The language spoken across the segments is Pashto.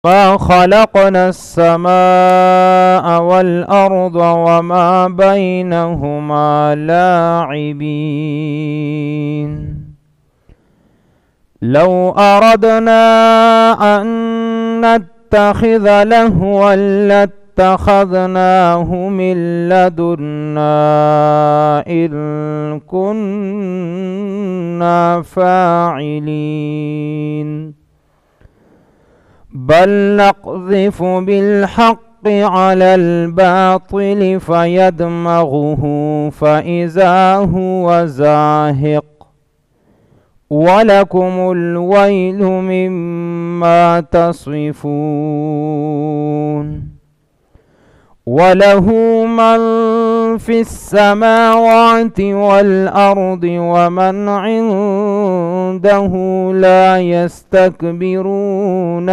ما خلقنا السماء والأرض وما بينهما لاعبين. لو أردنا أن نتخذ لهوا لاتخذناه من لدنا إن كنا فاعلين. بل نقذف بالحق على الباطل فيدمغه فإذا هو زاهق ولكم الويل مما تصفون. وله من في السماوات والأرض ومن عنده لا يستكبرون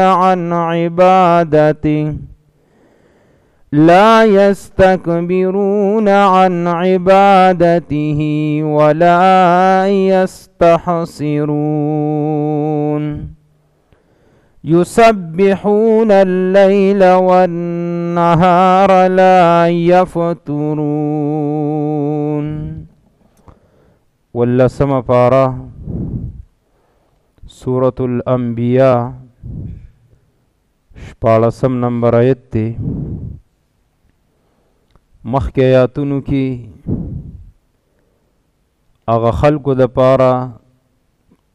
عن عبادته ولا يستحسرون. يسبحون الليل والنهار لا يفترون. ولسمه پارا سورة الانبیاء 16 نمبر آیت دی. مخکې آیاتونو کې هغه خلکو د پاره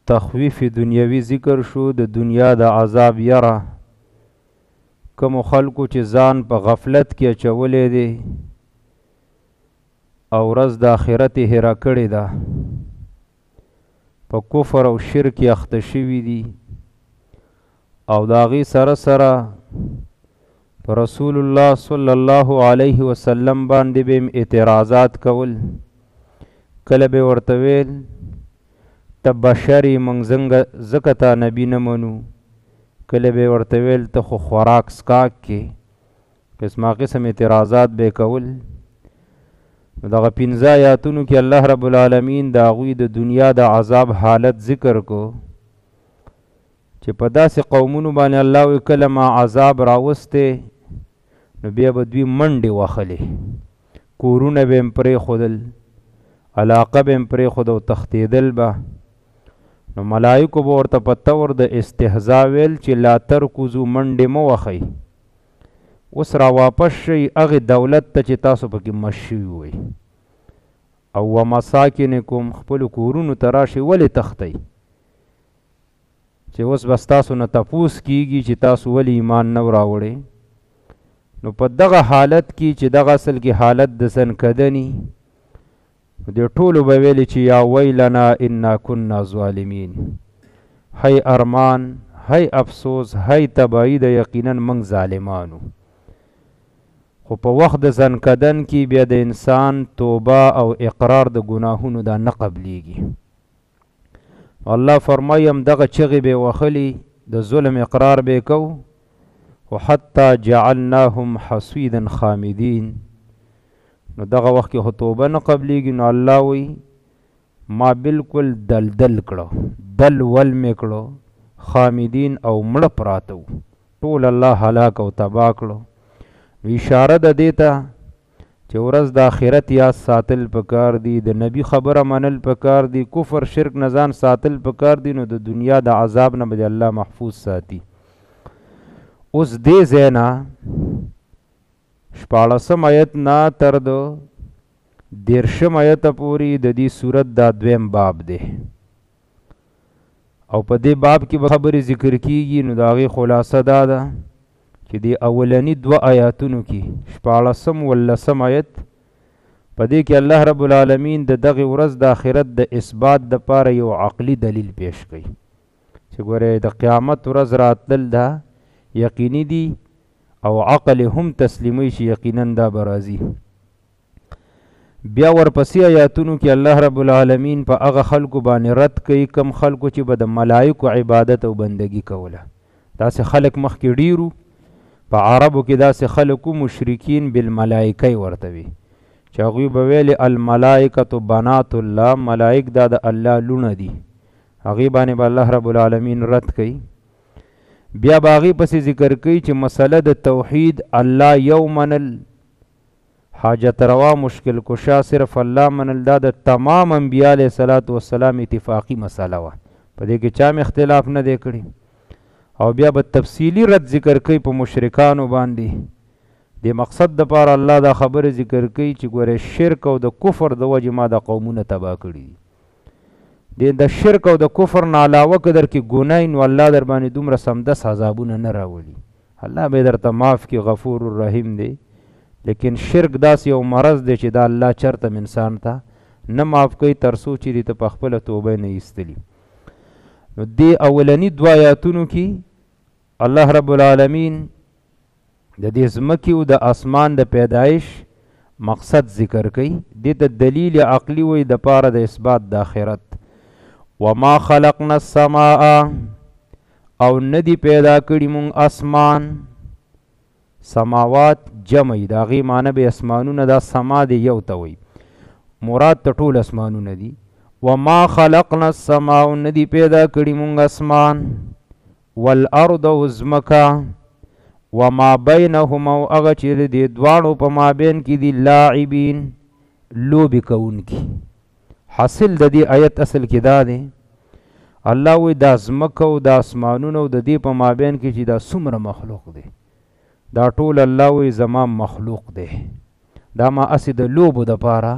تخویف دنیوي ذکر شو، د دنیا د عذاب یره، کوم خلکو چې ځان په غفلت کې اچولی دی او ورځ د آخرت یې هېره کړې ده، په کفر او شرک یې اخته شوي دي او د هغې سره سره په رسول الله صلی الله علیه وسلم باندې به یې اعتراضات کول. کله به ورته ویل ته بشر یې، موږ څنګه ځکه تا نبي نه منو. کله به ورته ویل ته خو خوراک څکاک کې، قسمه قسم اعتراضات به کول. نو دغه 5 آیاتونو کې الله رب العالمین د هغوی د دنیا د عذاب حالت ذکر کو چې په داسې قومونو باندې الله وایي کله ما عذاب راوستی نو بیا به دوی منډې وخلې، کورونه به یې پرېښودل، علاقه به یې پرېښوده او تښتېدل به. نو ملائکو به ورته په طور د استهزا ویل چې لا ترکزو، منډې مه وخئ، اوس را واپس شئ هغې دولت ته چې تاسو پکې مش شوي وئ، او ومساکنکم، خپلو کورونو ته راشئ. ولې تښتئ؟ چې اوس به ستاسو نه تپوس کیږي چې تاسو ولې ایمان نه راوړئ. نو په دغه حالت کې چې دغه اصل کې حالت د ځنکدني، دې ټولو به ویلې چې یا ویلنا انا کنا ظالمین، هی ارمان، هی افسوس، هی تباهي ده، یقینا موږ ظالمانو. خو په وخت د ځنکدن کې بیا د انسان توبه او اقرار د ګناهونو دا نه قبلیږي. الله فرمایي هم دغه چغې به وخلي، د ظلم اقرار به کو، خو حتی جعلناهم حصیدا خامدین. نو دغه وخت کې خو توبه نه قبلیږي. نو الله وایي ما بالکل دلدل کړو، دل ول مې کړو، خامدین او مړه پراته وو، ټول الله هلاک او تباه کړو. نو اشاره ده دې ته چې ورځ د آخرت یاد ساتل پکار دي، د نبی خبره منل پکار دي، کفر شرک نه ځان ساتل پکار دي، نو د دنیا د عذاب نه به دې الله محفوظ ساتي. اوس دې ځای نه 16 آیت نه تر د 13 آیت پورې د دې سورت دا دویم باب دی، او په دې باب کې به خبرې ذکر کیږي. نو د هغې خلاصه دا ده چې د اولني 2 آیاتونو کې 16 او 18 آیت، په دې کې الله رب العالمین د دغې ورځ د آخرت د اثبات دپاره یو عقلي دلیل پیش کوي چې ګورې د قیامت ورځ راتلل ده یقیني دي او عقل هم تسلیموي چې یقینا دا به راځي. بیا ورپسې آیاتونو کې الله رب العالمین په هغه خلکو باندې رد کوي کم خلکو چې به د ملایکو عبادت او بندګي کوله. داسې خلک مخکې ډېرو په عربو کې، داسې خلکو مشرکین بالملایکه ورته وي چې هغوی به ویلې الملایکة بنات الله، ملایک دا د الله لوڼه دي. هغې باندې به الله رب العالمین رد کوي. بیا به هغې پسې ذکر کوي چې مسله د توحید، الله یو منل، حاجت روا مشکل کشا صرف الله منل، دا د تمام انبیاء علیه الصلاة والسلام اتفاقي مسله وه، په دې کې چا هم اختلاف نه دی کړی. او بیا به تفصیلي رد ذکر کوي په مشرکانو باندې. د مقصد دپاره الله دا خبره ذکر کوي چې ګوره شرک او د کفر د وجې ما دا قومونه تباه کړي دي. د شرک او د کفر نه علاوه که در کې ګناه نو الله در باندې دومره سمدس عذابونه نه راولي، الله به یې درته معاف کړي، غفور الرحیم دی. لیکن شرک داسې یو مرض دی چې دا الله چرته هم انسان ته نه معاف کوي تر څو چې دې ته په خپله توبه نه ایستلي. نو دې اولني دوه آیاتونو کې الله رب العالمین د دې ځمکې او د اسمان د پیدایش مقصد ذکر کوي. دې ته دلیل عقلي وایي د پاره د اثبات د آخرت. وما خلقنا السماء، او ندی پیدا کړي مونږ اسمان. سماوات جمع د هغې معنی به اسمانونه، دا سما دی یو ته وایي، مراد ته ټول اسمانونه دي. وما خلقنا السماء، ندی پیدا کړي مونږ اسمان، والارض او ځمکه، وما بینهما، او هغه چې د دې دواړو په مابین کې دي، لاعبین، لوبې کوونکي. حاصل د دې آیت اصل کې دا دی، الله وایي دا ځمکه او دا اسمانونه او د دې په مابین کې چې دا څومره مخلوق دی، دا ټول الله وایي زما مخلوق دی، دا ما هسې د لوبو دپاره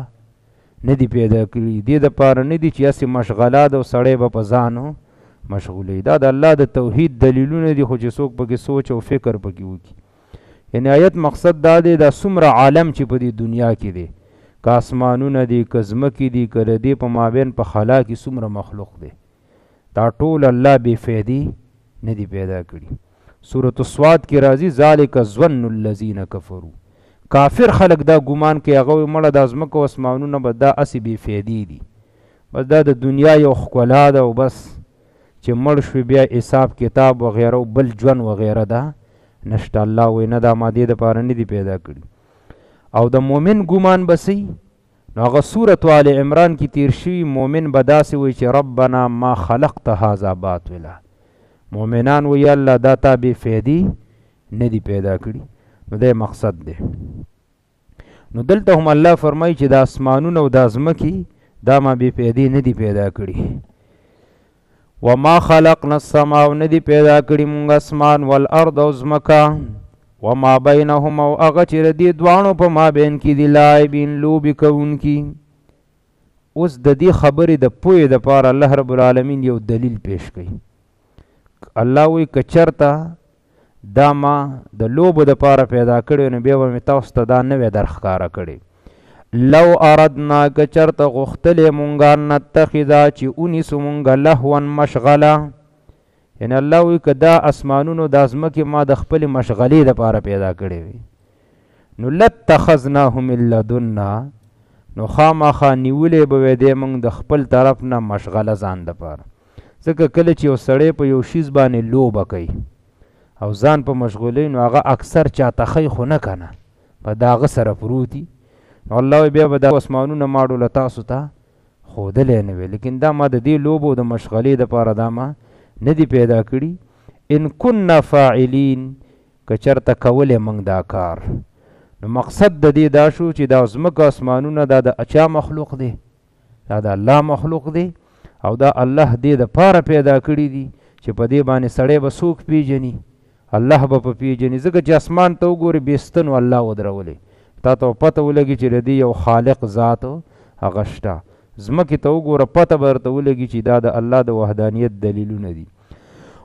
نه دي پیدا کړي، دې دپاره نه دي چې هسې مشغله ده او سړی به په ځانو مشغولوي. دا د الله د توحید دلیلونه دي، خو چې څوک پکې سوچ او فکر پکې وکړي. یعنی آیت مقصد دا دی، دا څومره عالم چې په دې دنیا کې دی، که اسمانونه دي، که ځمکې دي، که د دې په مابین په خلا کې څومره مخلوق دی، دا ټول الله بې فایدې نه دي پیدا کړي. سورة الصواد کې راځي، ذلک ظن الذین کفروا، کافر خلک دا ګمان کوي، هغه وایي مړه دا ځمکه او اسمانونه به دا هسې بې فایدې دي، بس دا د دنیا یو ښکلا ده او بس چې مړ شوې بیا حساب کتاب وغیره او بل ژوند وغیره دا نشته. الله وایي نه، دا ما دې دپاره نه دي پیدا کړي. او د مؤمن ګمان به څه وي؟ نو هغه سورة آل عمران کې تیر شوي، مؤمن به داسې وایي چې ربنا ما خلقت هذا باطلا، مؤمنان وایي الله دا تا بې فایدې نه دي پیدا کړي. نو دا مقصد دی. نو دلته هم الله فرمایي چې دا اسمانونه او دا ځمکې دا ما بې فایدې نه دي پیدا کړي. وما خلقنا السماء، نه دي پیدا کړي مونږ اسمان، والارض او ځمکه، وما بینهما، او هغه چې د دې دواړو په مابین کې دي، لاعبین، لوبې کوونکي. اوس د دې خبرې د پوهې دپاره الله رب العالمین یو دلیل پیش کوي. الله وایي که چېرته دا ما د لوبو دپاره پیدا کړی نو بیا به مې تاسو ته دا نه وی در ښکاره کړی. لو اردنا، که چېرته غوښتلې مونږه، نتخذا، چې ونیسو مونږه، لهوا مشغله، یعنی الله وایي که دا اسمانونو دا ځمکې ما د خپلې مشغلې دپاره پیدا کړې وي، نو لاتخذناه من لدنا، نو خامخا نیولې به وی دی مونږ د خپل طرف نه مشغله ځان دپاره. ځکه کله چې یو سړی په یو شیز باندې لوبه کوي او ځان په مشغولوي، نو هغه اکثر چاته ښیي خو نه که نه، په د هغه سره پروت وي. نو الله وایي بیا به دا اسمانونه ما ډوله تاسو ته ښودلی نه وي، لیکن دا ما د دې لوبو د مشغلې دپاره دا ما نه دي پیدا کړي. ان کنا فاعلین، که چېرته کولی موږ دا کار. نو مقصد د دې دا شو چې دا ځمکه اسمانونه دا د چا مخلوق دی؟ دا د الله مخلوق دی، او دا الله دې دپاره پیدا کړي دي چې په دې باندې سړی به څوک پیژني؟ الله به په پیژني. ځکه چې اسمان ته وګورې بې ستنو الله ودرولې، تا ته پته ولګي چې د دې یو خالق ذات هغه شته. ځمکې ته وګوره پته به درته ولګي چې دا د الله د وحدانیت دلیلونه دي.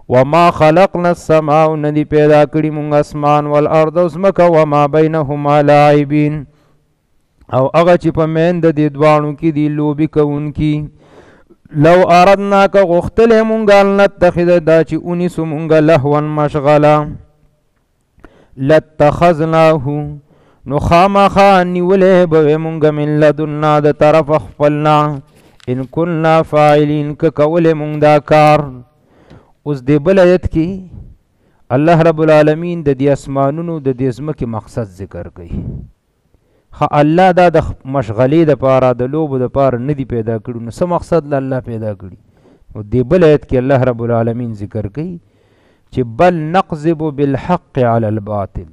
وما خلقنا السماء، نه دي پیدا کړي مونږ اسمان، والارض او ځمکه، وما بینهما لاعبین، او هغه چې په مین د دې دواړو کې دي لوبې کوونکي. لو اردنا، که غوښتلې مونږ، ان نتخذ، دا چې ونیسو مونږ، لهوا مشغله، لاتخذناه، نو خامخا نیولې به وی مونږ، من لدنا، د طرف خپلنا، ان کنا فاعلین، که کولې مونږ دا کار. اوس دې بل آیت کې الله رب العالمین د دې اسمانونو د دې ځمکې مقصد ذکر کوي. خو الله دا د مشغلې دپاره د لوبو دپاره نه دي پیدا کړي، نو څه مقصد له الله پیدا کړي؟ نو دې بل آیت کې الله رب العالمین ذکر کوي. چې بل نقذف بالحق علی الباطل.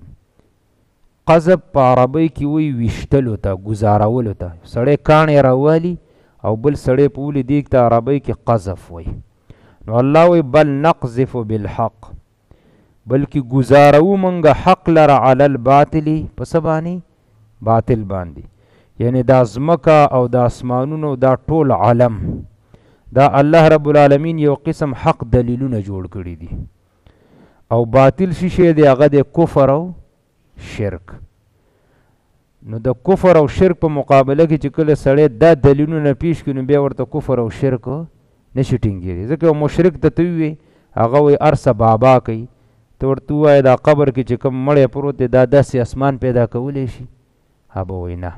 قذف په عربۍ کې وایي ویشتلو ته، ګزارولو ته. سړی کاڼی راوالي او بل سړی په ولي دیګ ته عربۍ کې قذف وایي. نو الله وایي بل نقذف بالحق، بلکې ګزارو مونږ حق لره علی الباطل، په څه باندې؟ باطل باندې. یعنی دا ځمکه او دا اسمانونو دا ټول عالم دا الله رب العالمین یو قسم حق دلیلونه جوړ کړي دي، او باطل شی دی هغه د کفر او شرک. نو د کفر او شرک په مقابله کې چې کله سړی دا دلیلونه پیش کړي نو بیا ورته کفر او شرک نشي ټینګېدی. ځکه یو مشرک ته ته ووایې هغه وایي هر څه بابا کوي، ته ورته ووایې دا قبر کې چې کوم مړی پروت دی دا داسې اسمان پیدا کولی شي؟ هغه به وایي نه.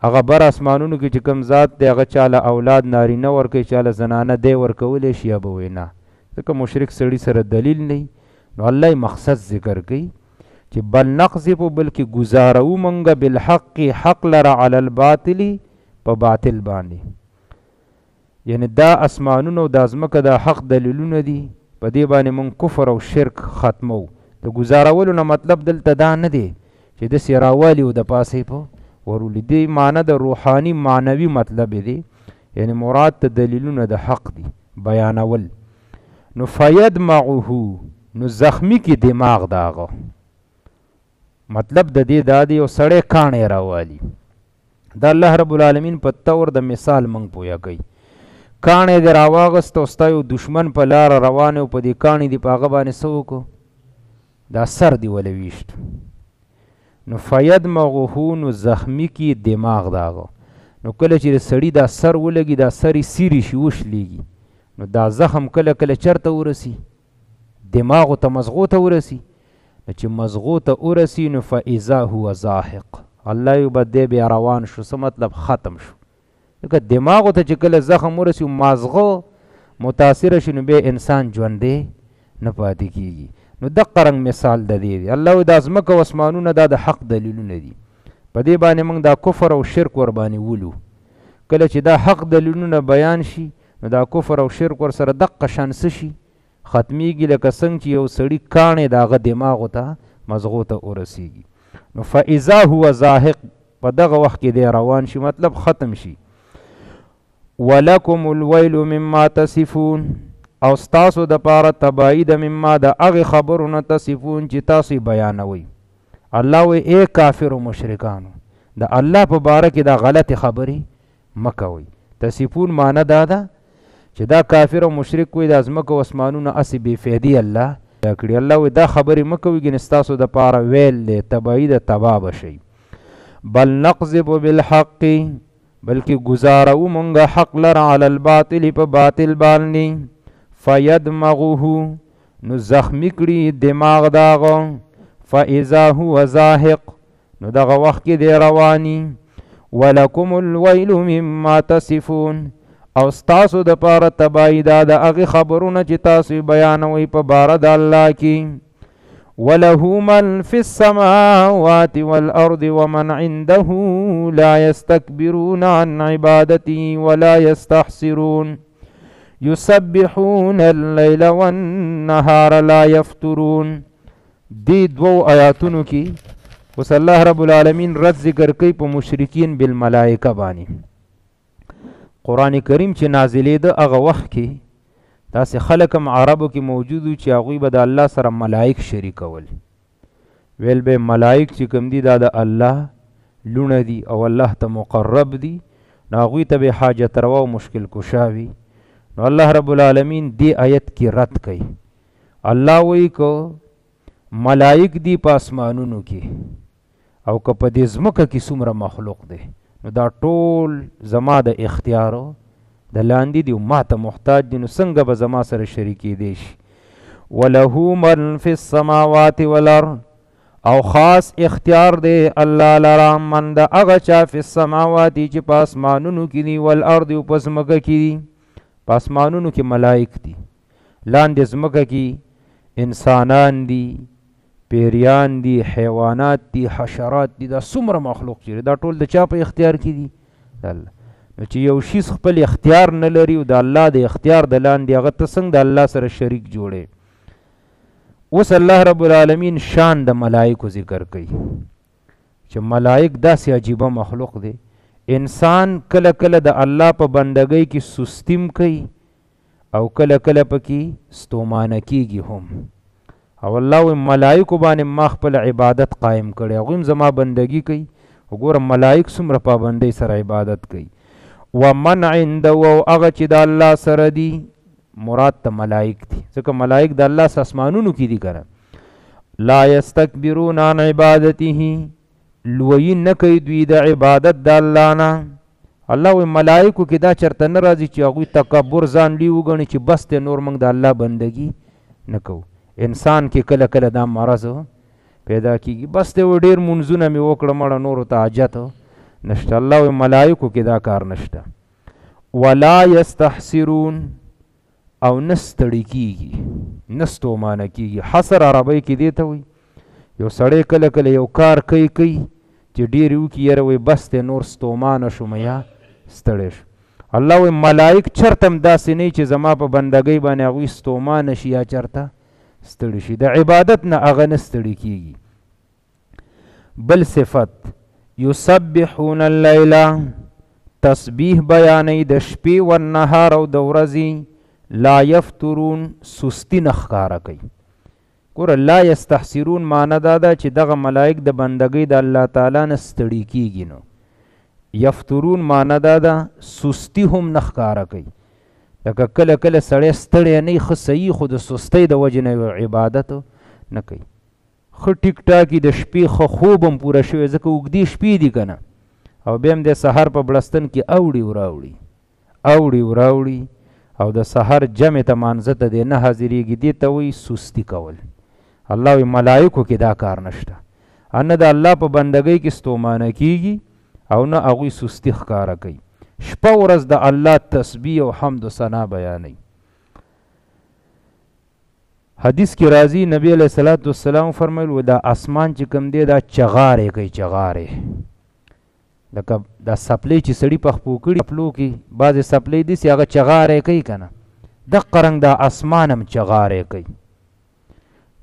هغه بر اسمانونو کې چې کوم ذات دی هغه چاله اولاد نارینه ورکوي چاله زنانه دی ورکولی شي؟ هغه به وایي نه. ځکه مشرک سړي سره دلیل نه. نو الله یې مقصد ذکر کوي چې بل نقذف، بلکې ګزارو مونږ بالحق، حق لره علی الباطل، په باطل باندې. یعنی دا اسمانونه او دا ځمکه دا حق دلیلونه دي، په دې باندې مونږ کفر او شرک ختمو. د ګزارولو نه مطلب دلته دا نه دی چې داسې راوالي او د پاسې په ورولي، دې معنی د روحاني معنوي مطلب دی، یعنی مراد ته دلیلونه د حق دي بیانول. نو فیدمعه، نو زخمی کی دماغ د هغه مطلب د دې دا دی یو سړی کاڼی راوالي. دا الله رب العالمین په طور د مثال موږ پوهه کوي. کاڼی دې راواغست او ستا یو دښمن په لاره روان او په دې کاڼي دې په هغه باندې څه وکړو؟ دا سر دې وله ویشت. نو فیدمغه، نو زخمی کی دماغ د هغه. نو کله چې د سړي دا سر ولګي، دا سر یې سیري شي، وشلېږي، نو دا زخم کله کله چېرته ورسي؟ دماغو ته، مزغو ته ورسي. نو چې مزغو ته ورسي نو فاذا هو زاهق، الله یو به دی بیا روان شو. څه مطلب؟ ختم شو. ځکه دماغو ته چې کله زخم ورسي مازغه متاثره شي نو بیا انسان ژوندی نه پاتې کېږي. نو دقه رنګ مثال د دې دی. الله وایي دا ځمکه او اسمانونه دا د حق دلیلونه دي، په دې باندې موږ دا کفر او شرک ورباندې ولو. کله چې دا حق دلیلونه بیان شي نو دا کفر او شرک ورسره دقه شان څه شي؟ ختمیږي، لکه څنګه چې یو سړي کاڼی د هغه دماغو ته، مزغو ته ورسیږي. نو فاذا هو زاهق، په دغه وخت کې دی روان شي، مطلب ختم شي. ولکم الویل مما تصفون، او ستاسو دپاره تباهي ده مما د هغې خبرو نه تصفون چې تاسو یې بیانوئ. الله وایي ای کافرو مشرکانو، د الله په باره کې دا غلطې خبرې مه کوئ. تصفون معنی دا ده چې دا کافر او مشرک وایي دا ځمکه او اسمانونه هسې بې فایدې الله کړي. الله وایي دا خبرې مه کوئ، ګنې ستاسو دپاره ویل دی، تباهي ده، تباه به شئ. بل نقذف بالحق، بلکې ګزارو مونږ حق لره علی الباطل، په باطل باندې. فیدمغه، نو زخمی کړي دماغ د هغه. فاذا هو زاهق، نو دغه وخت کې دی رواني. ولکم الویل مما تصفون، او ستاسو دپاره تباهي ده د هغې خبرونه چې تاسو یې بیانوئ په باره د الله کې. وله من في السماوات والأرض ومن عنده لا يستكبرون عن عبادته ولا يستحسرون يسبحون الليل والنهار لا يفترون. دې دوو آیاتونو کې اوس الله رب العالمین رد ذکر کوي په مشرکین بالملائکه باندې. قرآن کریم چې نازلېده هغه وخت کې داسې خلک هم عربو کې موجود وو چې هغوی به د الله سره ملائک شریکول. ویل به ملائک چې کوم دي دا د الله لوڼه دي او الله ته مقرب دي، نو هغوی ته به حاجت روا او مشکل کشا وي. نو الله رب العالمین دې آیت کې رد کوي. الله وایي که ملائک دي په اسمانونو کې او که په دې ځمکه کې څومره مخلوق دی، نو دا ټول زما د اختیارو د لاندې دي او ما ته محتاج دي، نو څنګه به زما سره شریکېدی شي؟ وله من فی السماوات والارض، او خاص اختیار دی الله لره من د هغه چا فی السماوات چې په اسمانونو کې دي، والارض او په ځمکه کې دي. په اسمانونو کې ملائک دي، لاندې ځمکه کې انسانان دي، پیریان دي، حیوانات دي، حشرات دي، دا څومره مخلوق چې دا ټول د چا په اختیار کې دي؟ د الله. نو چې یو شیز خپل اختیار نه لري او د الله د اختیار د لاندې، هغه ته څنګه د الله سره شریک جوړې؟ اوس الله رب العالمین شان د ملائکو ذکر کوي چې ملائک داسې عجیبه مخلوق دی. انسان کله کله د الله په بندګۍ کې سستیم کوي او کله کله پکې ستومانه کیږي هم. او الله وایي ملائکو باندې ما خپل عبادت قایم کړی، هغوی هم زما بندګي کوي. وګوره ملائک څومره پابندۍ سره عبادت کوي. ومن عنده، او هغه چې د الله سره دي، مراد ته ملائک دي، ځکه ملائک د الله سره اسمانونو کې دي که نه. لا یستکبرون عن عبادته، لویي نه کوي دوی د عبادت د الله نه. الله وایي ملائکو کې دا چېرته نه راځي چې هغوی تکبر ځان لوی وګڼي چې بس دی نور موږ د الله بندګي نه کوو. انسان کې کله کله دا مرض پیدا کیږي، بس دی وایي ډېر مونځونه مې وکړه مړه نورو ته حاجت نشته. الله وایي ملائکو کې دا کار نشته. ولا یستحسرون، او نه ستړي کیږي، نه ستومانه کیږي. حسر عربۍ کې دې ته وایي یو سړی کله کله یو کار کوي کوي چې ډېر یې وکړي، یاره وایي بس دی نور ستومانه شوم یا ستړی شو. الله وایي ملائک چېرته هم داسې نه چې زما په بندګۍ باندې هغوی ستومانه شي یا چېرته ستړي شي، د عبادت نه هغه نه ستړي کیږي. بل صفت، یسبحون اللیل، تسبیح بیانوي د شپې والنهار او د ورځې، لا یفترون، سستی نه ښکاره کوي. ګوره لا یستحسرون معنی دا ده چې دغه ملائک د بندګۍ د الله تعالی نه ستړي کیږي. نو یفترون معنی دا ده سستی هم نه ښکاره کوي. لکه کله کله سړی ستړی نه ښه صحیح خو د سستۍ د وجې نه یو عبادت نه کوي، ښه ټیک ټاکي د شپې ښه خوب هم پوره شوی، ځکه اوږدې شپې دي که نه، او بیا هم د سهار په بړستن کې اوړي وراوړي اوړي وراوړي او د سهار جمع ته مانځه ته دی نه حاضرېږي، دې ته وایي سستی کول. الله وایي ملائکو کې دا کار نشته، نه د الله په بندګۍ کې ستومانه کیږي او نه هغوی سستی ښکاره کوي. شپه ورځ د الله تسبیح او حمد و ثنا بیانوي. حدیث کې راځي نبی علیه الصلاة والسلام فرمایل و دا اسمان چې کوم دی دا چغارې کوي، چغارې لکه دا څپلۍ چې سړي په خپو کړي پلو کې بعضې څپلۍ دي چې هغه چغارې کوي که نه، دقه رنګ دا اسمان هم چغارې کوي.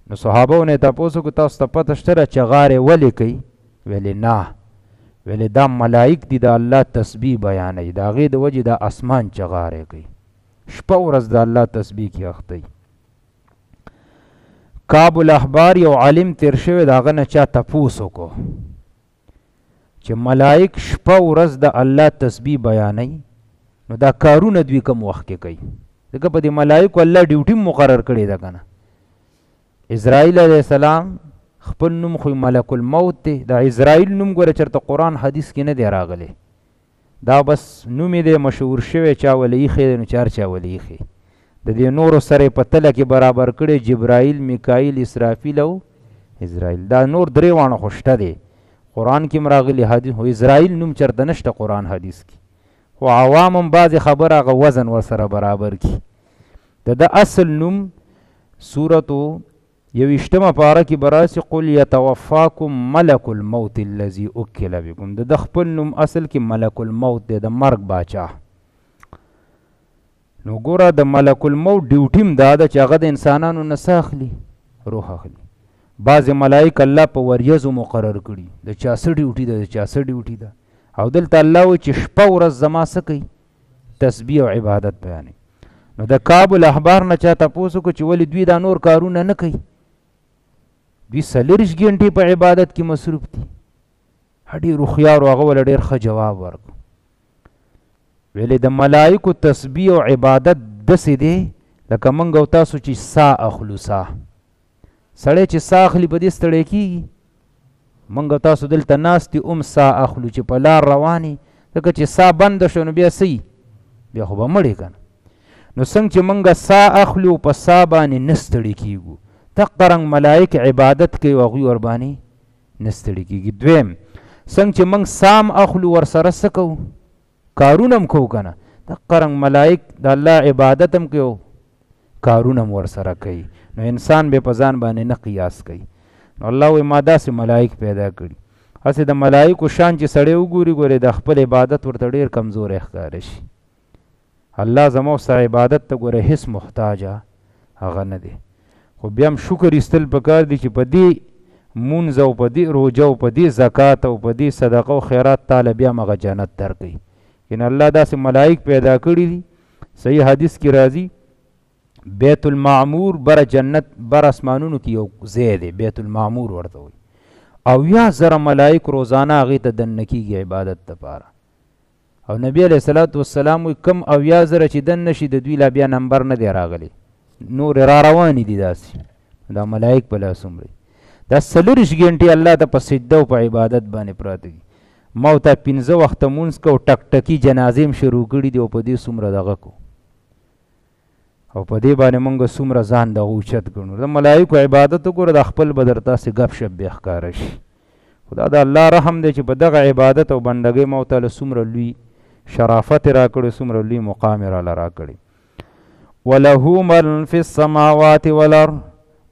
نو صحابو نه یې تپوس وکړو تاسو ته پته شته دا چغارې ولې کوي؟ ویلې نه، ویلې دا ملائک دي د الله تسبیح بیانوي، د هغې د وجې دا اسمان چغارې کوي، شپه ورځ د الله تسبیح کې اخته وي. کعب الاحبار یو عالم تیر شوی، د هغه نه چا تپوس وکړو چې ملائک شپه ورځ د الله تسبیح بیانوي، نو دا کارونه دوی کوم وخت کې کوي؟ ځکه په دې ملائکو الله ډیوټي مقرر کړې ده که نه. عزرائیل علیه السلام خپل نوم خو ملک الموت دی، د عزرائیل نوم ګوره چېرته قرآن حدیث کې نه دی راغلی، دا بس نوم یې دی مشهور شوی، چا ولې ایښی دی نو چا چا ولې ایښی، د دې نورو سره یې په تله کې برابر کړی، جبرائیل، میکائیل، اسرافیل او عزرائیل، دا نور درې واڼه خو شته دی، قرآن کې هم راغلي حدیث، خو عزرائیل نوم چېرته نشته قرآن حدیث کې، خو عوام هم بعضې خبره هغه وزن ورسره برابر کړي. د ده اصل نوم سورت یویشتمه پاره کې به راسي، قل یتوفاکم ملک الموت الذي وکل بکم، د ده خپل نوم اصل کې ملک الموت دی، د مرګ باچا. نو ګوره د ملک الموت ډیوټي هم دا ده چې هغه د انسانانو نه څه اخلي؟ روح اخلي. بعضې ملائک الله په وریځو مقرر کړي، د چا څه ډیوټي ده، د چا څه ډیوټي ده، او دلته الله وایي چې شپه ورځ زما څه کوي؟ تسبیح او عبادت بیانوي. نو د کعب الاحبار نه چا تپوس وکړو چې ولې دوی دا نور کارونه نه کوي، دوی 24 ګنټې په عبادت کې مصروف دي. ډېر هوښیار و، هغه ورله ډېر ښه جواب ورکړو، ویلې د ملائکو تسبیح او عبادت داسې دی لکه موږ او تاسو چې سا اخلو. سا سړی چې سا اخلي په دې ستړی کېږي؟ موږ او تاسو دلته ناست یو هم سا اخلو چې په لار روان یې، ځکه چې سا بنده شوه نو بیا څه یي؟ بیا خو به مړ یې که نه. نو څنګه چې موږ سا اخلو په سا باندې نه ستړي کېږو، دقه رنګ ملائک عبادت کوي او هغوی ورباندې نه ستړي کېږي. دویم، څنګه چې موږ سام اخلو ورسره څه کوو؟ کارونه هم کوو که نه، دقه رنګ ملائک د الله عبادت هم کوي او کارونه هم ورسره کوي. نو انسان به په ځان باندې نه قیاس کوي. نو الله وایي ما داسې ملائک پیدا کړي. هسې د ملائکو شان چې سړی وګوري، ګورې د خپل عبادت ورته ډېر کمزوری ښکاره شي. الله زما سره عبادت ته ګوره هیڅ محتاجه هغه نه دی. خو بیا هم شکر ایستل پکار دي چې په دې مونځ او په دې روژه او په دې زکات او په دې صدقه او خیرات تاله بیا هم هغه جنت درکوي. یعنې الله داسې ملایک پیدا کړي دي، صحیح حدیث کې راځي بیت المعمور بر جنت بر اسمانونو کې یو ځای دی، بیت المعمور ورته وایي. 70,000 ملایک روزانه هغې ته دننه کېږي عبادت دپاره. او نبی علیه الصلاة والسلام وایي کم 70,000 چې دننه شي د دوی لا بیا نمبر نه دی راغلی، نور را روانې دي. داسې دا ملایک په لا څومره دا 24 ګنټې الله ته په سجده او په عبادت باندې پراته دي. ما او تا 5 وخته مونځ کو، ټک ټکي جنازې هم شروع کړي دي، او په دې څومره دغه کو، او په دې باندې مونږ څومره ځان دغه اوچت ګڼو. د ملایکو عبادت وګوره، دا خپل به در تاسې ګپ شپ بیا ښکاره شي. خو دا د الله رحم دی چې په دغه عبادت او بندګۍ ما او تا له څومره لوی شرافت یې راکړی، څومره لوی مقام یې راله راکړی. وله من فی السماوات والارض،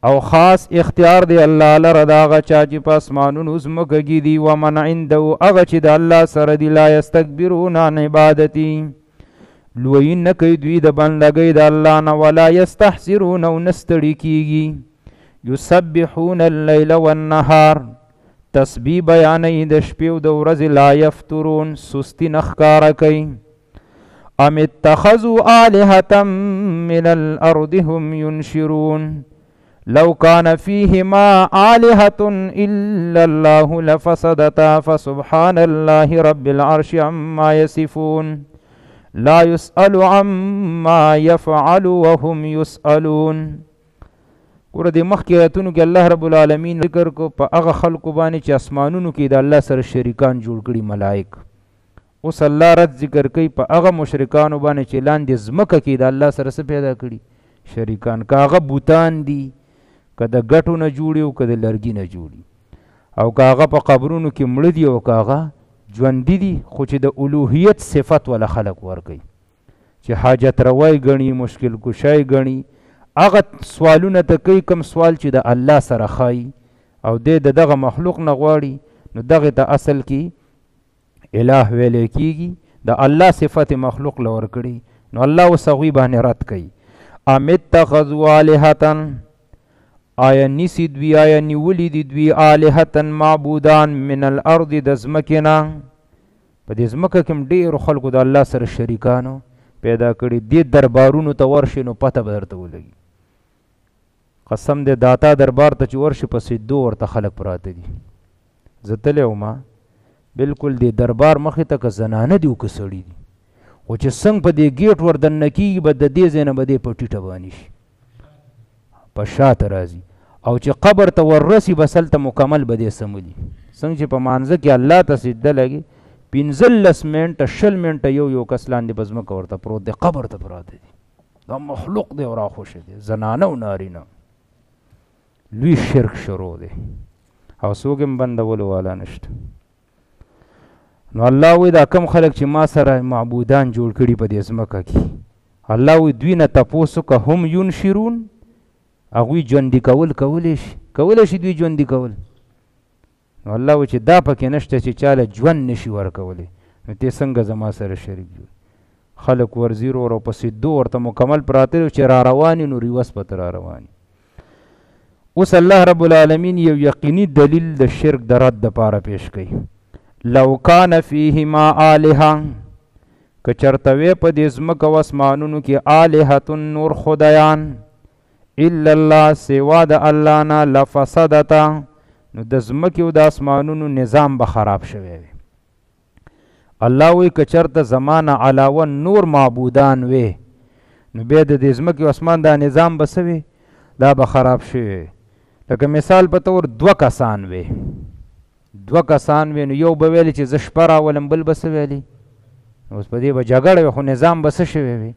او خاص اختیار دی الله لره د هغه چا چې په اسمانونو ځمکه کې دي. ومن عنده، هغه چې د الله سره دي، لا یستکبرون عن عبادتي، لویي نه کوي دوی د بندګۍ د الله نه، ولا یستحسرون، او نه ستړي کېږي. یسبحون اللیل والنهار، تسبیح بیانوي د شپې او د ورځې، لا یفترون، سستي نه ښکاره کوي. ام اتخذوا آلهة من الأرض هم ينشرون لو كان فيهما آلهة إلا الله لفسدتا فسبحان الله رب العرش عما يصفون لا يسأل عما يفعل وهم يسألون. ګوره دې مخکې آیتونو کې الله رب العالمین ذکر کو په هغه خلکو باندې چې اسمانونو کې د الله سره شریکان جوړ کړي ملائک. اوس الله رد ذکر کوي په هغه مشرکانو باندې چې لاندې ځمکه کې د الله سره څه پیدا کړي شریکان، که هغه بوتان دي، که د ګټو نه جوړي او که د لرګي نه جوړي، او که هغه په قبرونو کې مړه دي او که هغه ژوندي دي، خو چې د الوهیت صفت وله خلک ورکوي، چې حاجت روای ګڼي، مشکل کشای ګڼي، هغه سوالونه ته کوي کوم سوال چې د الله سره ښایي او دی د دغه مخلوق نه غواړي، نو دغه ته اصل کې اله ویلی کېږي. د الله صفت مخلوق له ورکړي، نو الله اوس هغوی باندې رد کوي. ام اتخذوا آلهة، آیا نیسي دوی، آیا نیولي دي دوی آلهة معبودان من الارض د ځمکې نه؟ په دې ځمکه کې هم ډېرو خلکو د الله سره شریکانو پیدا کړي. دې دربارونو ته ورشي نو پته به درته ولګي. قسم دی داتا دربار ته چې ورشي په سجدو ورته خلک پراته دي. زه تللی وم بالکل دې دربار مخې ته، که زنانه دي او که سړي دي، خو چې څنګه په دې ګیټ ور دننه کېږي به د دې ځای نه به دې په ټیټه باندې شي، په شاته راځي، او چې قبر ته وررسي بس هلته مکمل به دې سمولي. څنګه چې په مانځه کې الله ته سجده لګي، 15 منټه 20 منټه یو یو کس لاندې په ځمکه ورته پروت دی، قبر ته پراته دي. دا مخلوق دی او راخوشی دی، زنانه او نارینه. لوی شرک شروع دی او څوک هم بندولو والا نشته. نو الله وایي دا کم خلک چې ما سره معبودان جوړ کړي په دې ځمکه کې، الله وایي دوی نه تپوس وکړه هم ینشرون، هغوی ژوندي کول کولی شي، کولی شي دوی ژوندي کول. نو الله وایي چې دا پکې نشته چې چا له ژوند نشي ورکولی، نو ته څنګه زما سره شریک جوړ؟ خلک ورځي ورو ورو په سجدو ورته مکمل پراته دي، چې را روان یې نو ریوس به ته را روان یې. اوس الله رب العالمین یو یقیني دلیل د شرک د رد دپاره پیش کوي. لو کان فیهما آلهه، که چرته وی په دې ځمکه او اسمانونو کې آلهة نور خدایان الا الله سوا د الله نه لفسدتا، نو د ځمکې او د اسمانونو نظام به خراب شوی وي. الله وایي که چرته زما نه علاوه نور معبودان وي، نو بیا د دې ځمکې او اسمان دا نظام به څه وي؟ دا به خراب شوی وي. لکه مثال په طور دوه کسان وي، دوه کسان وي، نو یو به ویلي چې زه شپه راولم، بل به څه ویلي؟ اوس په دې به جګړه وي، خو نظام به څه شوی وي؟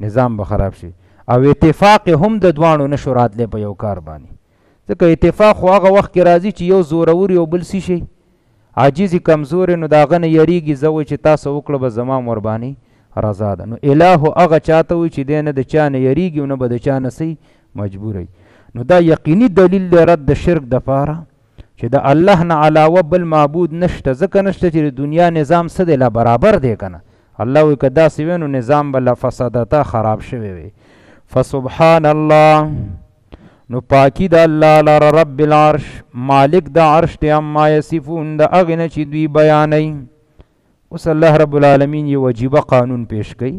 نظام به خراب شي. او اتفاق هم د دواړو نشو راتلی په یو کار باندې، ځکه اتفاق خو هغه وخت کې راځي چې یو زورور یو بل څه شي عاجزي کمزورې، نو د هغه نه یریږي، زه وایي چې تاسو وکړه به زما هم ورباندې رضا ده. نو اله هغه چاته وایي چې دی نه د چا نه یریږي او نه به د چا نه څه مجبور وي. نو دا یقیني دلیل دی رد د شرک دپاره چې د الله نه علاوه بل معبود نشته، ځکه نشته چې د دنیا نظام څه دی، لا برابر دی که نه. الله وایي که داسې وی نو نظام به لفسدتا خراب شوی وي. فسبحان الله، نو پاکی د الله لره رب العرش مالک د عرش دی عما یصفون د هغې نه چې دوی بیانوي. اوس الله رب العالمین یو عجیبه قانون پیش کوي،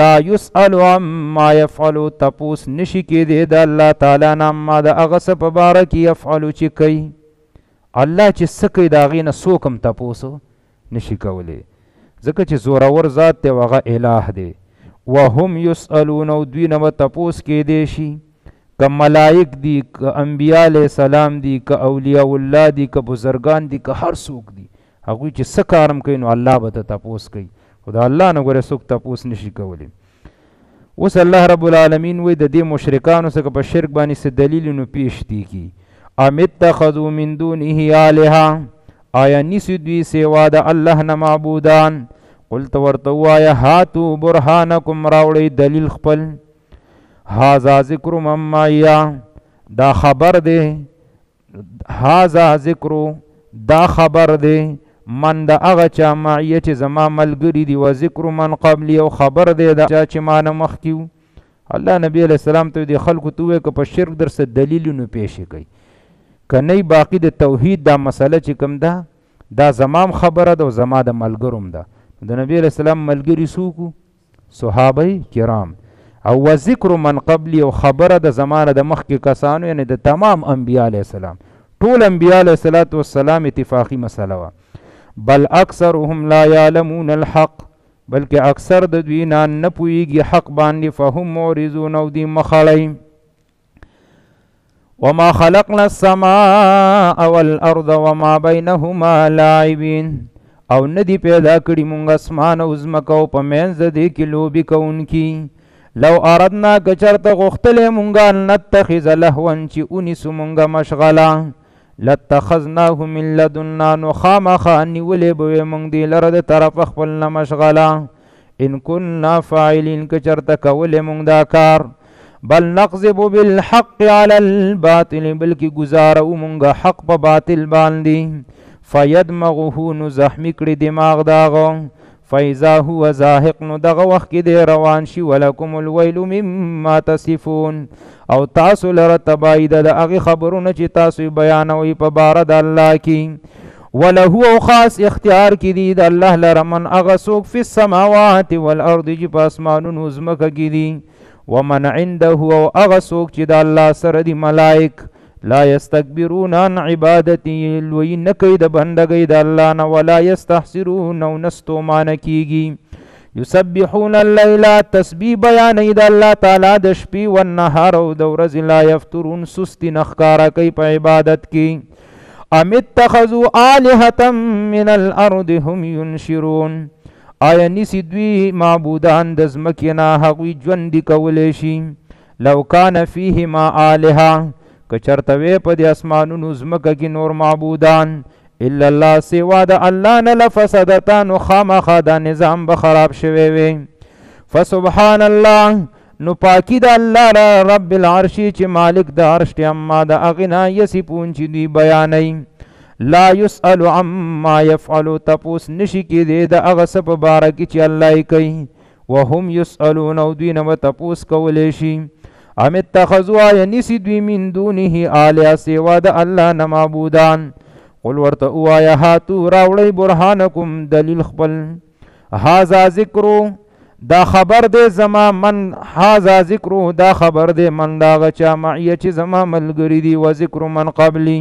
لا یسأل عما یفعل، تپوس نشي کېدی د الله تعالی نه عما د هغه څه په باره کې یفعلو چې کوي. الله چې څه کوي د هغې نه څوک هم تپوس نشي کولی، ځکه چې زورور ذات دی او هغه اله دی. وهم یسألون، او دوی نه به تپوس کېدی شي، که ملائک دي، که انبیاء علیه السلام دي، که اولیاء الله دي، که بزرګان دي، که هر څوک دي، هغوی چې څه کار هم کوي نو الله به ته تپوس کوي، خو د الله نه ګوره څوک تپوس نشي کولی. اوس الله رب العالمین وایي د دې مشرکانو څخه په شرک باندې څه دلیل نو پیش دی کی، ام اتخذوا من دونه آلهه، آیا نیسي دوی سوا د الله نه معبودان؟ قلت ورته ووایه هاتو برهانکم، راوړئ دلیل خپل. هذا ذکر من معی، دا خبر دی، هذا ذکر دا خبر دی، من د هغه چا معیه چې زما ملګري دي، و ذکر من قبلی، او خبر دی د چا چې ما نه مخکې وو. الله نبی علیه السلام ته دې خلکو ته ووایه که په شرک در څه دلیلونو پیش کوي، که نه باقي د توحید دا مسله چې کوم ده دا زما هم خبره ده او زما د ملګرو هم ده. د نبی علیه السلام ملګري څوک وو؟ صحابه کرام. او و ذکر من قبلی، او خبره د زمانه د مخکې کسانو، یعنی د تمام انبیاء علیه السلام، ټول انبیاء علیه الصلاة والسلام اتفاقي مسله وه. بل اکثرهم لا یعلمون الحق، بلکې اکثر د دوی نه نه پوهېږي حق باندې، فهم معرضون، او دوی مخ اړوي. وما خلقنا السماء والارض وما بينهما لاعبين، او ندی پیدا کړي مونږ اسمان او ځمکه او په منځ د دې کې لوبې کوونکي. لو اردنا که چېرته غوښتلی مونږ ان نتخذ لهوا، چې ونیسو مونږ مشغله، لاتخذناه من لدنا، نو خامخا نیولې به وی مونږ دې لره د طرفه خپل نه مشغله، ان كنا فاعلین، که چېرته کولی مونږ دا کار. بل نقذف بالحق على الباطل، بلکې ګزارو مونږ حق په باطل باندې، فیدمغه، نو زخمی کړي دماغ د هغه، فاذا هو زاهق، نو دغه وخت کې دی روان شي، ولکم الویل مما تصفون، او تاسو لره تباهي ده د هغې خبرو نه چې تاسو یې بیانوئ په باره د الله کې. وله او خاص اختیار کې دي د الله لره من هغه څوک فی السماوات والارض، چې په اسمانونو ځمکه کې دي، ومن عنده، او هغه څوک چې د الله سره دي ملائک، لا یستکبرون عن عبادتی، لوی نه کوي د بندګۍ د الله نه، ولا یستحسرون، او نه ستومانه کیږي. یسبحون اللیل، تسبیح بیانوي د الله تعالی د شپې، والنهار، او د ورځې، لا یفترون، سستي نه ښکاره کوي په عبادت کې. ام اتخذوا آلهة من الارض هم ینشرون، آیا نیسي دوی معبودان د ځمکې نه، هغوی ژوندي کولی شي؟ لو کان فیهما آلهه، که چرته وی په دې اسمانونو ځمکه کې نور معبودان، الا الله، سوا د الله نه، لفسدتا، نو خامخا دا نظام به خراب شوی وي. فسبحان الله، نو پاکی د الله را رب العرش چې مالک د عرش دی، اما د هغې نه یصفون چې دوی بیانوي. لا یسأل عما یفعل، تپوس نشي کېدی د هغه څه په باره کې چې الله یې کوي، وهم یسألون، او دوی نه به تپوس کولی شي. ام اتخذوا، آیا نیسي دوی من دونه آلهه، سوا د الله نه معبودان؟ قل ورته ووایه هاتو، راوړئ برهانکم، دلیل خپل. هذا ذکر، دا خبر دی زما، من هذا ذکر، دا خبر دی من د هغه چا معیه چې زما ملګري دي، و ذکر من قبلی،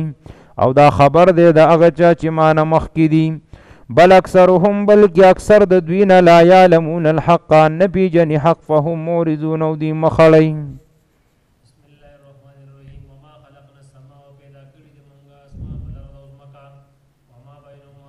او دا خبر دی د هغه چا چې ما نه مخکې دي. بل اکثرهم، بلکې اکثر د دوی نه، لا یعلمون الحق، نه پېژني حق، فهم معرضون، او دوی مخ اړوي. بسم الله الرحمن الرحیم. وما خلقنا السماء، پیدا کړی دی مونږه اسمان، والارض، او ځمکه، وما بینهما،